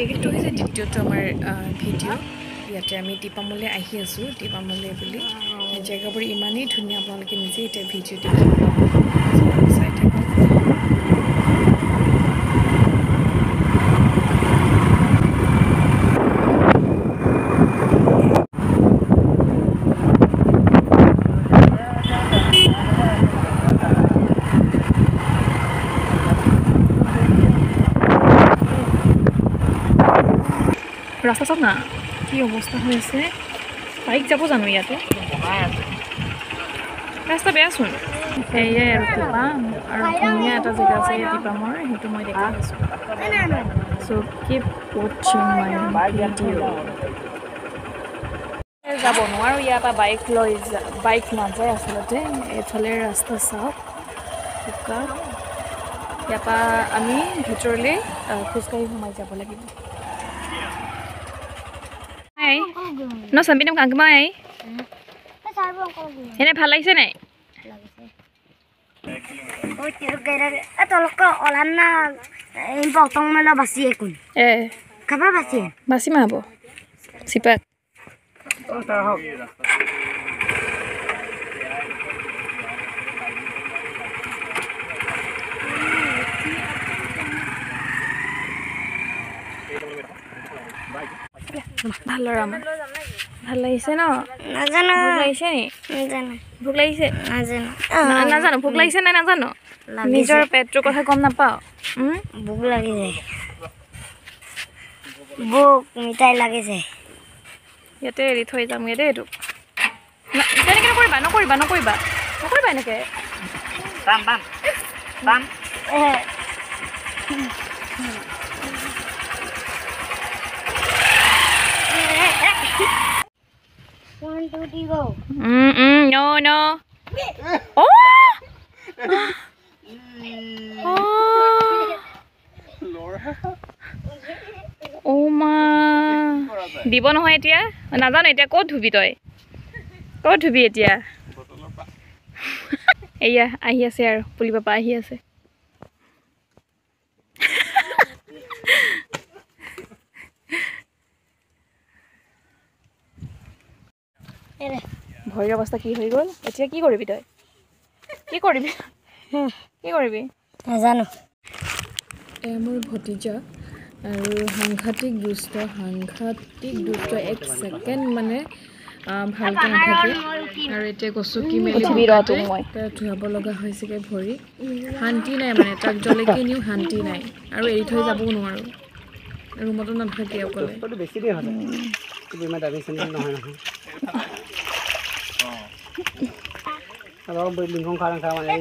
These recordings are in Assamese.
এইটো হৈছে দ্বিতীয়টো আমাৰ ভিডিঅ'। ইয়াতে আমি টিপামলৈ আহি আছোঁ। টিপামলৈ বুলি জেগাবোৰ ইমানেই ধুনীয়া, আপোনালোকে নিজে এতিয়া ভিডিঅ' দেখিব পাব, চাই থাকক। ৰাস্তা চাওক না কি অৱস্থা হৈ আছে। বাইক যাব জানো ইয়াতে? ৰাস্তা বেয়াচোন। সেয়াই আৰু টিপাম, আৰু ধুনীয়া এটা জেগা আছে এই টিপামৰ, সেইটো মই দেখাই আছোঁ। So keep watching my video. যাব নোৱাৰোঁ ইয়াৰ পৰা, বাইক লৈ বাইক নাযায় আচলতে। এইফালে ৰাস্তা চাওক বোকা। ইয়াৰ পৰা আমি ভিতৰলৈ খোজকাঢ়ি সোমাই যাব লাগিব। ন চাম্পিনাম কাংমাই এনে ভাল লাগিছে নাই? বাচি মা হ'ব চিপাক। ভাল ল'ৰা আমাৰ, ভাল লাগিছে ন? নাজানো। ভোক লাগিছে নি? নাজানো। ভোক লাগিছে? নাজানো। নাজানো। ভোক লাগিছে নাই? নাজানো। নিজৰ পেটটোৰ কথা গম নাপাওঁ। ভোক লাগিছে, ভোক মিঠাই লাগিছে। ইয়াতে এৰি থৈ যামগৈ দেই এইটো। তেনেকৈ নকৰিবা, নকৰিবা, নকৰিবা, নকৰিবা এনেকৈ। One, two, three, go. No, no. Oh! Oh! Oh মা, দিব নহয় এতিয়া। নাজানো এতিয়া ক'ত ধুবি তই, ক'ত ধুবি এতিয়া? এয়া আহি আছে আৰু পুলি পাপা আহি আছে। ভৰিৰ অৱস্থা কি হৈ গ'ল এতিয়া? কি কৰিবি তই? কি কৰিবি? কি কৰিবি? নাজানো। এয়া মোৰ ভতিজা আৰু সাংঘাতিক দুষ্ট, সাংঘাতিক দুষ্ট। এক ছেকেণ্ড মানে ভালকৈ নাথাকে। আৰু এতিয়া গছকি মেলি ধুৱাব লগা হৈছেগৈ ভৰি। শান্তি নাই মানে, তাক জলেকে নিওঁ শান্তি নাই। আৰু এৰি থৈ যাবও নোৱাৰোঁ, ৰুমতো নাথাকে অকলে।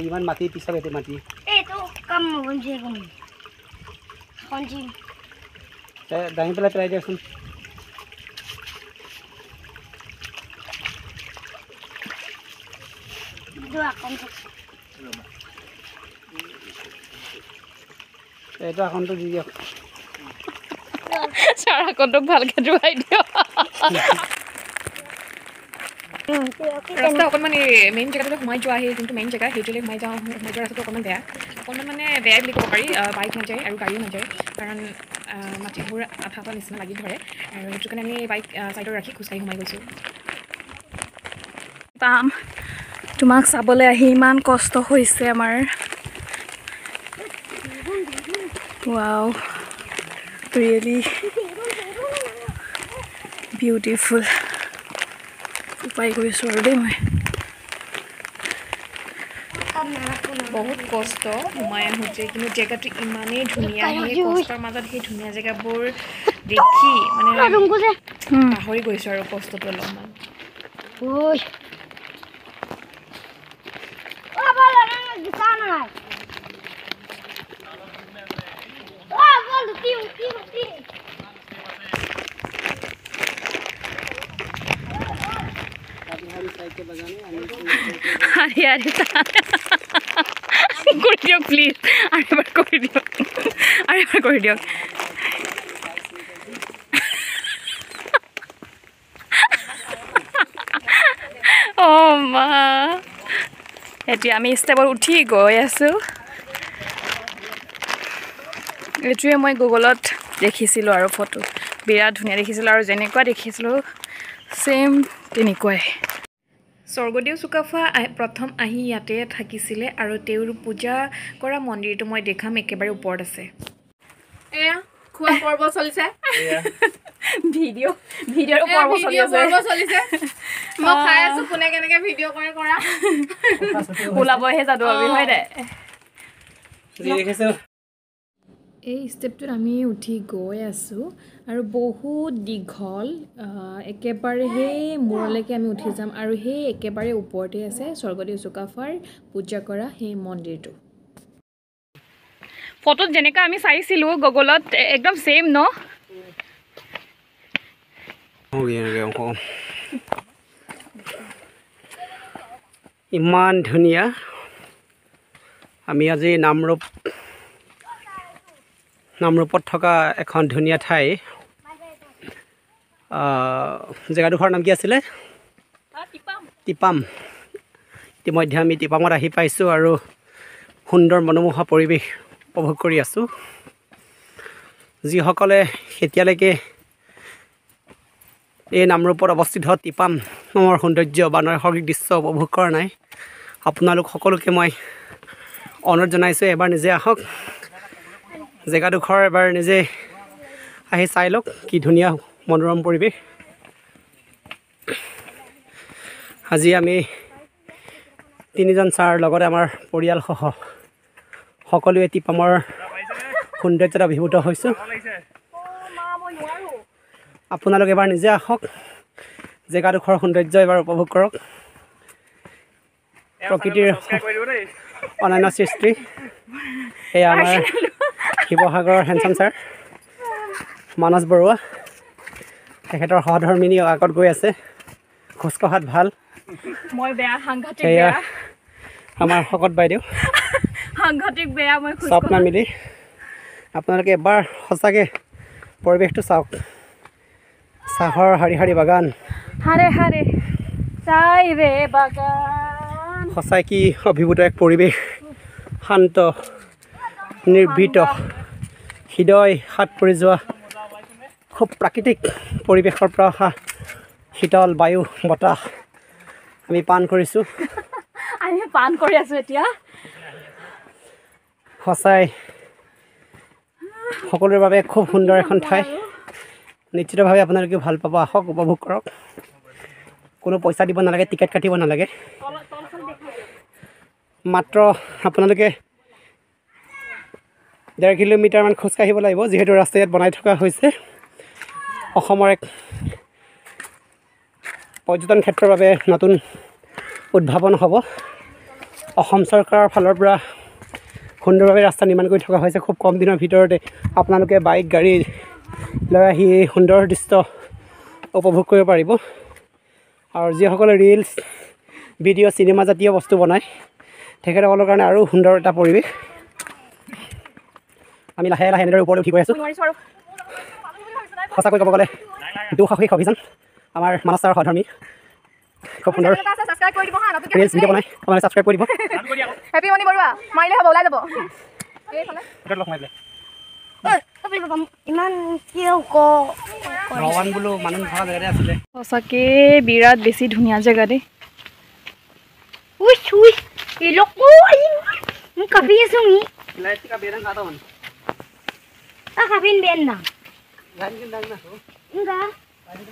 ইমান মাটি পিছত মাটি দাঙি পেলাই পেলাই দিয়কচোন। এইটো আসনটো দি দিয়ক। ছাৰ আকনটোক ভালকে ধুৱাই দিয়ক। ৰাস্তা অকণমান এই মেইন জেগাটোলৈ সোমাই যোৱা, সেই যোনটো মেইন জেগা সেইটোলৈ সোমাই যাওঁ। সোমাই যোৱা ৰাস্তাটো অকণমান বেয়া, অকণমান মানে বেয়াই বুলি ক'ব পাৰি। বাইক নাযায় আৰু গাড়ীও নাযায়, কাৰণ মাটিবোৰ আঠা আঠা নিচিনা লাগি ধৰে। আৰু সেইটো কাৰণে আমি বাইক ছাইডত ৰাখি খোজকাঢ়ি সোমাই গৈছোঁ। পাম তোমাক চাবলৈ আহি ইমান কষ্ট হৈছে আমাৰ। Wow, really beautiful. পাই গৈছোঁ আৰু দেই মই। বহুত কষ্ট সোমাই আহোঁতে, কিন্তু জেগাটো ইমানেই ধুনীয়া। সেই কষ্টৰ মাজত সেই ধুনীয়া জেগাবোৰ দেখি মানে পাহৰি গৈছোঁ আৰু কষ্টটো অলপমান। আৰে আৰে কৰি দিয়ক প্লিজ, আৰু এবাৰ কৰি দিয়ক, আৰু এবাৰ কৰি দিয়ক। অ' মা, এতিয়া আমি ষ্টেপত উঠি গৈ আছোঁ। এইটোৱে মই গুগলত দেখিছিলোঁ আৰু ফটো বিৰাট ধুনীয়া দেখিছিলোঁ আৰু যেনেকুৱা দেখিছিলোঁ ছেম তেনেকুৱাই। স্বৰ্গদেউ চুকাফা প্ৰথম আহি ইয়াতে থাকিছিলে আৰু তেওঁৰ পূজা কৰা মন্দিৰটো মই দেখাম, একেবাৰে ওপৰত আছে। এয়া খোৱা পৰ্ব চলিছে, ভিডিঅ' ভিডিঅ'ৰ পৰ্ব চলিছে। মই খাই আছো, কোনে কেনেকে ভিডিঅ' কৰে কৰা ওলাবহে যাদু আমি, হয় দে। এই ষ্টেপটোত আমি উঠি গৈ আছোঁ আৰু বহুত দীঘল, একেবাৰে সেই মূৰলৈকে আমি উঠি যাম আৰু সেই একেবাৰে ওপৰতে আছে স্বৰ্গদেউ চুকাফাৰ পূজা কৰা সেই মন্দিৰটো। ফটোত যেনেকুৱা আমি চাইছিলোঁ গুগলত একদম ছেইম ন। ইমান ধুনীয়া। আমি আজি নামৰূপত থকা এখন ধুনীয়া ঠাই, জেগাডোখৰৰ নাম কি আছিলে? টিপাম। ইতিমধ্যে আমি টিপামত আহি পাইছোঁ আৰু সুন্দৰ মনোমোহা পৰিৱেশ উপভোগ কৰি আছোঁ। যিসকলে এতিয়ালৈকে এই নামৰূপত অৱস্থিত টিপামৰ সৌন্দৰ্য বা নৈসৰ্গিক দৃশ্য উপভোগ কৰা নাই, আপোনালোক সকলোকে মই অনুৰোধ জনাইছোঁ, এবাৰ নিজে আহক, জেগাডোখৰ এবাৰ নিজে আহি চাই লওক, কি ধুনীয়া মনোৰম পৰিৱেশ। আজি আমি তিনিজন ছাৰ লগতে আমাৰ পৰিয়ালসহ সকলোৱে টিপামৰ সৌন্দৰ্যত অভিভূত হৈছোঁ। আপোনালোক এবাৰ নিজে আহক, জেগাডোখৰ সৌন্দৰ্য এবাৰ উপভোগ কৰক। প্ৰকৃতিৰ অনন্য সৃষ্টি এয়া আমাৰ শিৱসাগৰৰ হেণ্ডচাম ছাৰ মানস বৰুৱা, তেখেতৰ সহধৰ্মিনী আগত গৈ আছে, খোজকঢ়াত ভাল। মই বেয়া, সাংঘাতিক এয়া বেয়া। আমাৰ শকত বাইদেউ, সাংঘাতিক বেয়া মই খোজ স্বপ্না মিলি। আপোনালোকে এবাৰ সঁচাকৈ পৰিৱেশটো চাওক, চাহৰ শাৰী শাৰী বাগান, হাৰে হাৰে চাই ৰে বাগান। সঁচাই কি অভিভূত এক পৰিৱেশ, শান্ত নিৰ্ভীত, হৃদয় সাত পৰি যোৱা খুব প্ৰাকৃতিক পৰিৱেশৰ পৰা অহা শীতল বায়ু বতাহ আমি পান কৰিছোঁ। আমি পান কৰি আছোঁ এতিয়া। সঁচাই সকলোৰে বাবে খুব সুন্দৰ এখন ঠাই, নিশ্চিতভাৱে আপোনালোকে ভাল পাব। আহক, উপভোগ কৰক, কোনো পইচা দিব নালাগে, টিকেট কাটিব নালাগে, মাত্ৰ আপোনালোকে 1.5 কিলোমিটাৰমান খোজকাঢ়িব লাগিব, যিহেতু ৰাস্তা ইয়াত বনাই থকা হৈছে। অসমৰ এক পৰ্যটন ক্ষেত্ৰৰ বাবে নতুন উদ্ভাৱন হ'ব। অসম চৰকাৰৰ ফালৰ পৰা সুন্দৰভাৱে ৰাস্তা নিৰ্মাণ কৰি থকা হৈছে। খুব কম দিনৰ ভিতৰতে আপোনালোকে বাইক গাড়ী লৈ আহি এই সুন্দৰ দৃশ্য উপভোগ কৰিব পাৰিব। আৰু যিসকলে ৰিলচ ভিডিঅ' চিনেমা জাতীয় বস্তু বনায় তেখেতসকলৰ কাৰণে আৰু সুন্দৰ এটা পৰিৱেশ। আমি লাহে লাহে এনেদৰে ওপৰলৈ উঠি গৈ আছোঁ। সঁচাকৈ ক'ব গ'লে দুঃসাহসিক অভিযান আমাৰ মানস ছাৰৰ সহধৰ্মী খুব সুন্দৰ ৰিলচ ভিডিঅ' বনায়, আপোনালোকে ছাবস্ক্ৰাইব কৰি দিব। সঁচাকে বিৰাট বেছি ধুনীয়া জেগা দেই।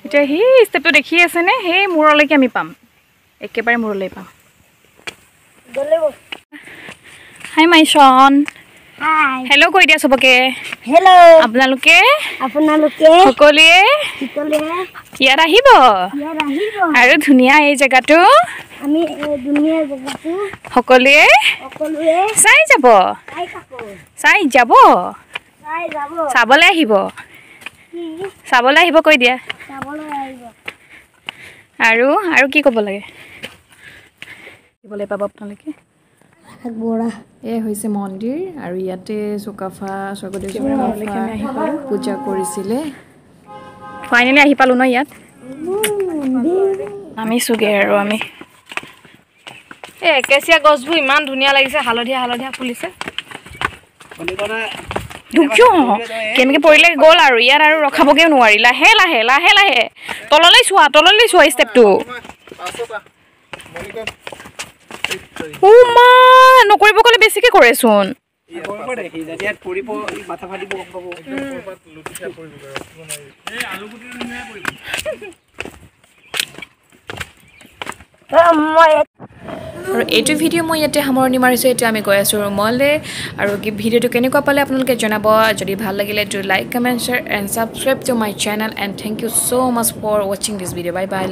এতিয়া সেই ষ্টেপটো দেখি আছেনে, সেই মূৰলৈকে আমি পাম, একেবাৰে মূৰলৈ পাম। হাই মাইচন, হেল্ল' কৈ দিয়া চবকে। হেল্ল' আপোনালোকে আপোনালোকে সকলোৱে ইয়াত আহিব আৰু ধুনীয়া এই জেগাটো, আমি ধুনীয়া জেগাটো সকলোৱে চাই যাব, চাই যাব, চাবলৈ আহিব, চাবলৈ আহিব কৈ দিয়া। আৰু আৰু কি ক'ব লাগে পাব আপোনালোকে। এয়া হৈছে মন্দিৰ আৰু ইয়াতে চুকাফা স্বৰ্গদেউ চুকাফা পূজা কৰিছিলে। ফাইনেলি আহি পালোঁ ন ইয়াত, নামিছোগৈ আৰু আমি। এই একেচিয়া গছবোৰ ইমান ধুনীয়া লাগিছে, হালধীয়া হালধীয়া ফুলিছে। কিয় কেনেকৈ পৰিলে গ'ল আৰু ইয়াত আৰু ৰখাবগৈও নোৱাৰি। লাহে লাহে লাহে লাহে তললৈ চোৱা, তললৈ চোৱা ষ্টেপটো। মা নকৰিব ক'লে বেছিকৈ কৰেচোন। আৰু এইটো ভিডিঅ' মই ইয়াতে সামৰণি মাৰিছোঁ। এতিয়া আমি গৈ আছোঁ ৰুমলৈ। আৰু ভিডিঅ'টো কেনেকুৱা পালে আপোনালোকে জনাব। যদি ভাল লাগিলে to like, comment, share and subscribe to my channel. And thank you so much for watching this video. Bye bye.